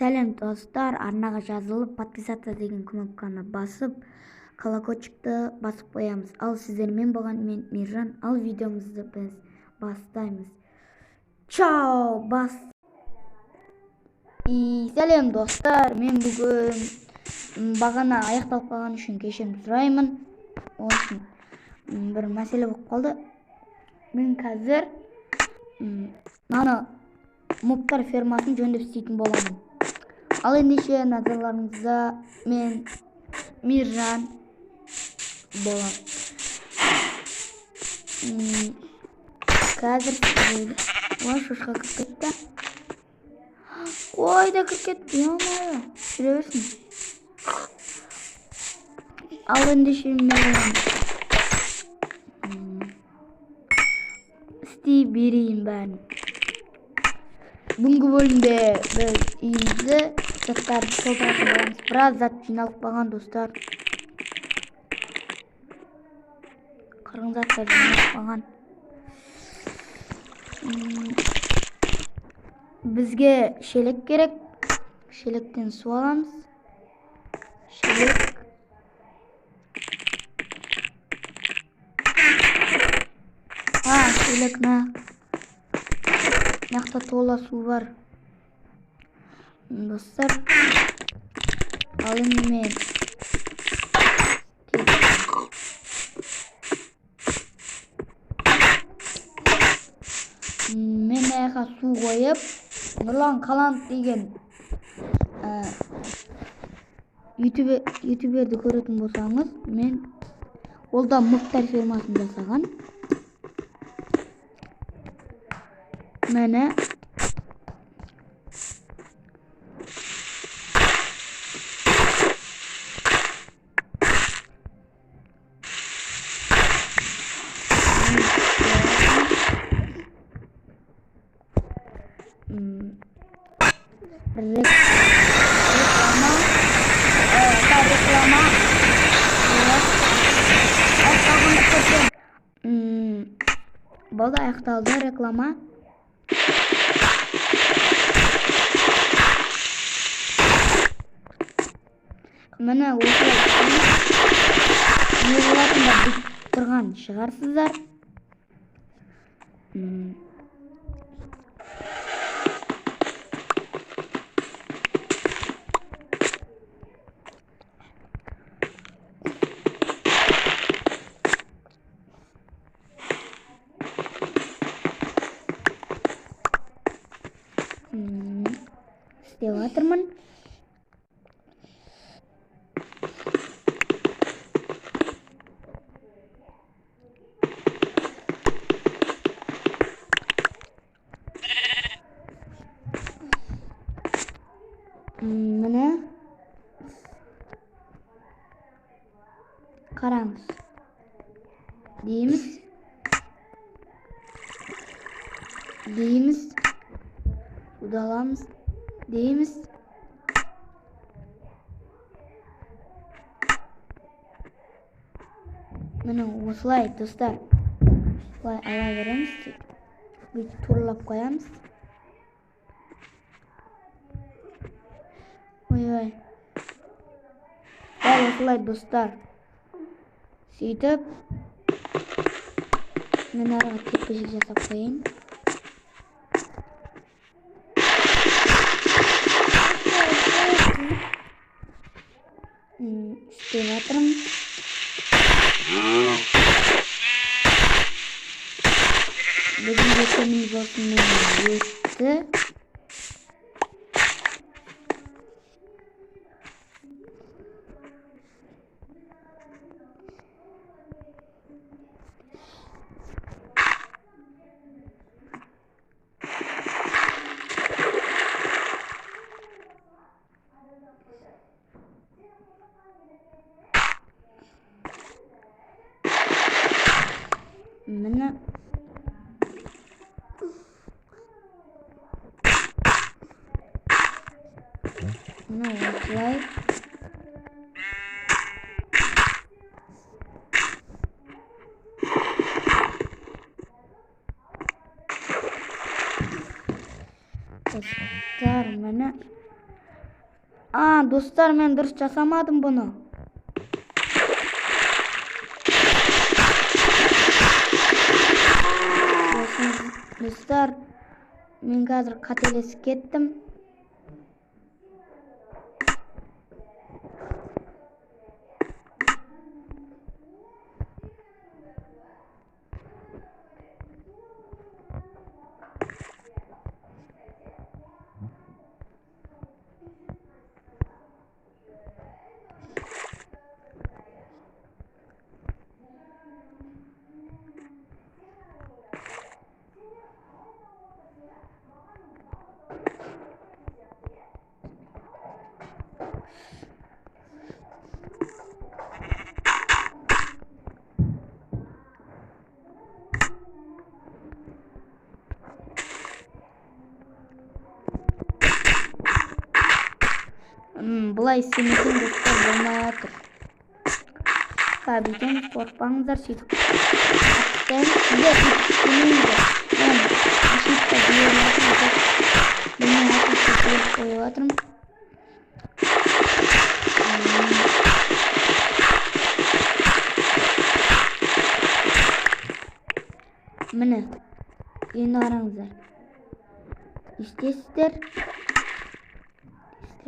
Сәлем достар, арнаға жазылып, подписаться деген кнопканы басып, колокольчикті басып қоямыз. Ал сіздермен болған мен Миржан. Ал видеомызды біз бастаймыз. Чао, бас. И сәлем достар, мен бүгін бағана аяқталып қалған үшін кешірім сұраймын. Ол үшін бір мәселе болып қалды. Мен қазір мынаны мобтар фермасын жөндеп істейтін боламын. Ал ендеше назарларыңызда мен Миржан боламын. Қазір ой, шошқа кіріп кетті. Қой да кіріп кетті, ё-моё, жүре берсін. Ал ендеше мен істей берейін бәрін. Бүгінгі бөлімде біз үйімізді, заттарды толтыратын боламыз. Біраз зат жиналып қалған достар. Қырғын заттар жиналып қалған. Бізге шелек керек. Шелектен су аламыз. Шелек. Шелек мына. Мына тола су бар. Достар, ал енді мен аяққа су қойып, Нұрлан Қаланов деген ютуберді көретін болсаңыз, мен ол да мобтар фермасын жасаған. Міне. Реклама. Болды, аяқталды реклама. Міне осылай не болатынын да біліп тұрған шығарсыздар. Істеп жатырмын. Міне қараңыз дейміз, дейміз, суды дейміз. Міне осылай достар, осылай ала береміз, бүйтіп туралап қоямыз. Ой-ой. Дәл осылай достар. Сөйтіп мен араға теппежік жасап қояйын. Істеп жатырмын. Бүгінгі күніміз осымен өтті. Міне міне осылай. Достар, міне А, достар, мен дұрыс жасамадым бұны. Достар, мен қазір қателесіп кеттім. Былай істемесең, достар, болмай жатыр. Бүйтеміз, қорықпаңыздар, сөйтіп сіздер бүйтіп істемеңіздер. Мен ошибка жіберіп жатырмын, мен ошибка жіберіп қойып жатырмын. Міне, енді қараңыздар. Істейсіздер.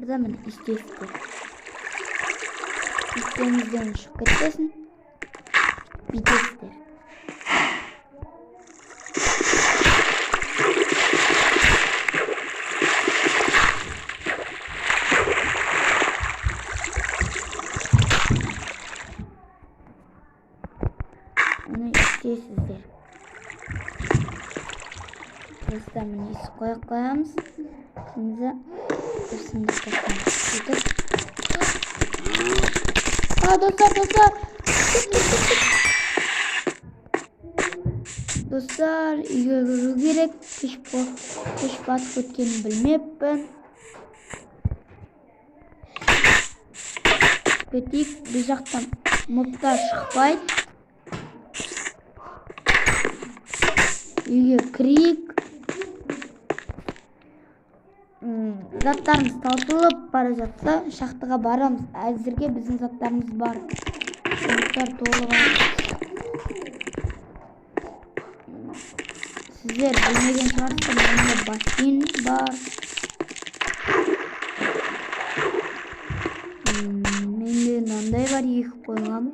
Да, міне, істейсіздер. Істеңізден шығып кетпесін. Бүйтесіздер. Оны істейсіздер. Достар, міне, ісіп қойып қоямыз. Енді сөйтіп. А, достар, достар. Достар, үйге кіру керек. Кеш басып кеткенін білмеппін. Кетейік, бұл жақтан мобтар шықпайды. Үйге кірейік. Заттарымыз таусылып бара жатса, шахтаға барамыз. Әзірге біздің заттарымыз бар. Заттар толық. Сіздер білмеген шығарсыздар, менде бассейн бар. Менде мынандай бар, екі қойғам.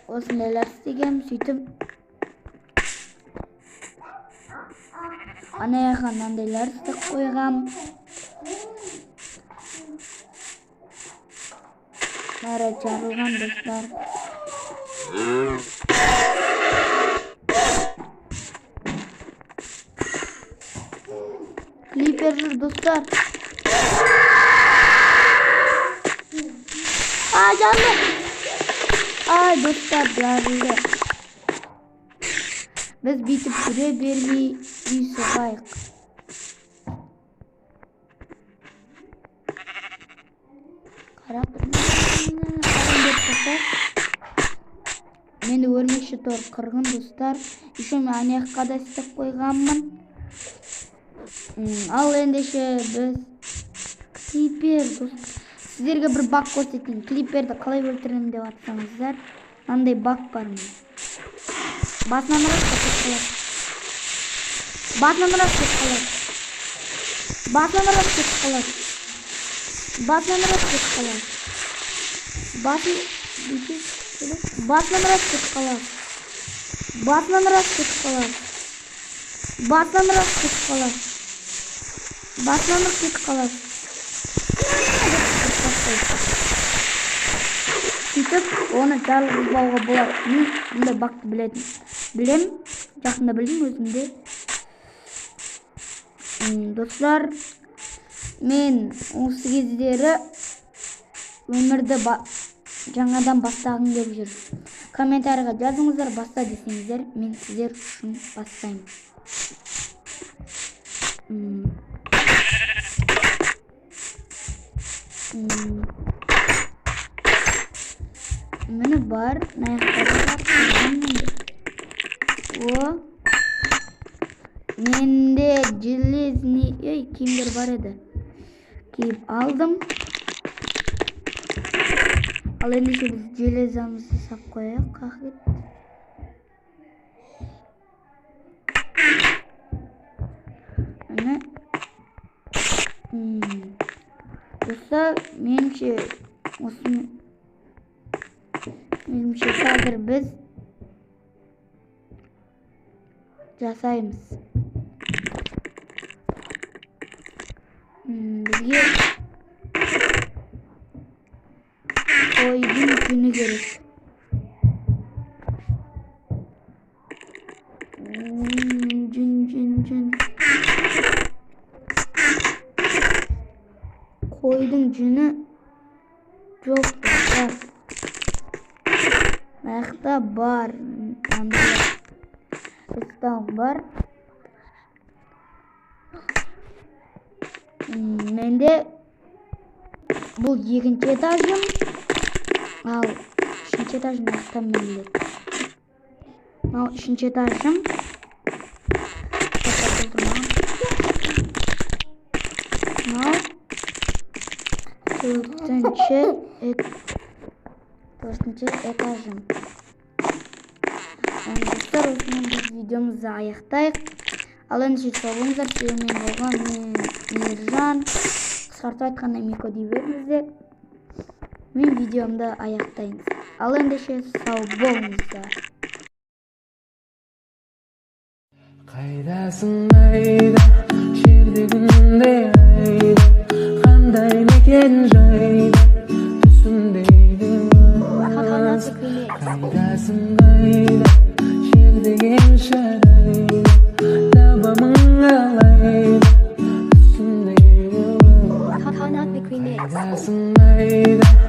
Осындайлар істегем, сөйтіп ана жаққа мынандайлар істеп қойғам. Бәрі жарылған, достар. Клипер жүр, достар. А, жанды. Ай, достар, жарылды. Біз бүйтіп жүре бермей үй соғайық. Қарап тұрмын. Менде өрмекші тор қырғын, достар. Еще мен ана жаққа да істеп қойғанмын. Ал ендеше біз клипер, достар. Сіздерге бір баг көрсетейін. Клиперді қалай өлтіремін деп атсаңыздар, мынандай баг бар міне. Басынан ұрады, кетіп қалады. Басынан ұрады, кетіп қалады. Басынан ұрады, кетіп қалады. Басынан ұрады, кетіп қалады. Басын бүйтіп басынан ұрады, кетіп қалады. Басынан ұрады, кетіп қалады. Басынан ұрады, кетіп қалады. Басынан ұрып кетіп қалады. Сөйтіп оны жарылғызбауға болады. Мен бұндай багты білетін. Білем, жақында білдім өзімде. Достар, мен осы кездері өмірді жаңадан бастағым келіп жүр. Комментарийға жазыңыздар, баста десеңіздер, мен сіздер үшін бастаймын. Міне бар, мына жақта бар. О. Менде железный киімдер бар еді. Киіп алдым. Ал ендеше біз железамызды сап қояйық. Қақ кетті. Міне. Достар, меніңше қазір біз жасаймыз. Бізге қойдың жүні керек. Жүн. Қойдың жүні жоқ достар. Мына бар. Редстоун бар. Менде бұл екінші этажым. Ал үшінші этажым мына менде. Мынау үшінші этажым. Мынау төртінші этажым. Достар, осымен біз видеомызды аяқтайық. Ал ендеше сау болыңыздар. Сіздермен болған мен Мейіржан. Қысқартып айтқанда Мико дей беріңіздер. Мен видеомды аяқтайын. Ал ендеше сау болыңыздар. Қайдасың айда, жерде күнде айда, қандай мекен жайда, түсімдейді өз. Қайдасың қайда, жердеген шарайда, табамын алайда, түсімдейді өз. Қайдасың айда.